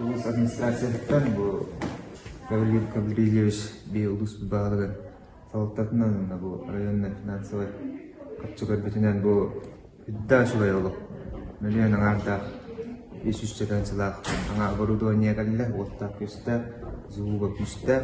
Улуус администрациятыттан бу Гаврил Гаврильевич биһи улууспут баһылыгын салалтатынан уонна бу районнай финансовай харчы көрбүтүнэн бу үрдээх үчүгэй олох мөлүйүөн аҥаардаах 500 сылаах саҥа оборудование кэллэ, уоттаах-күөстээх, звуга күүстээх.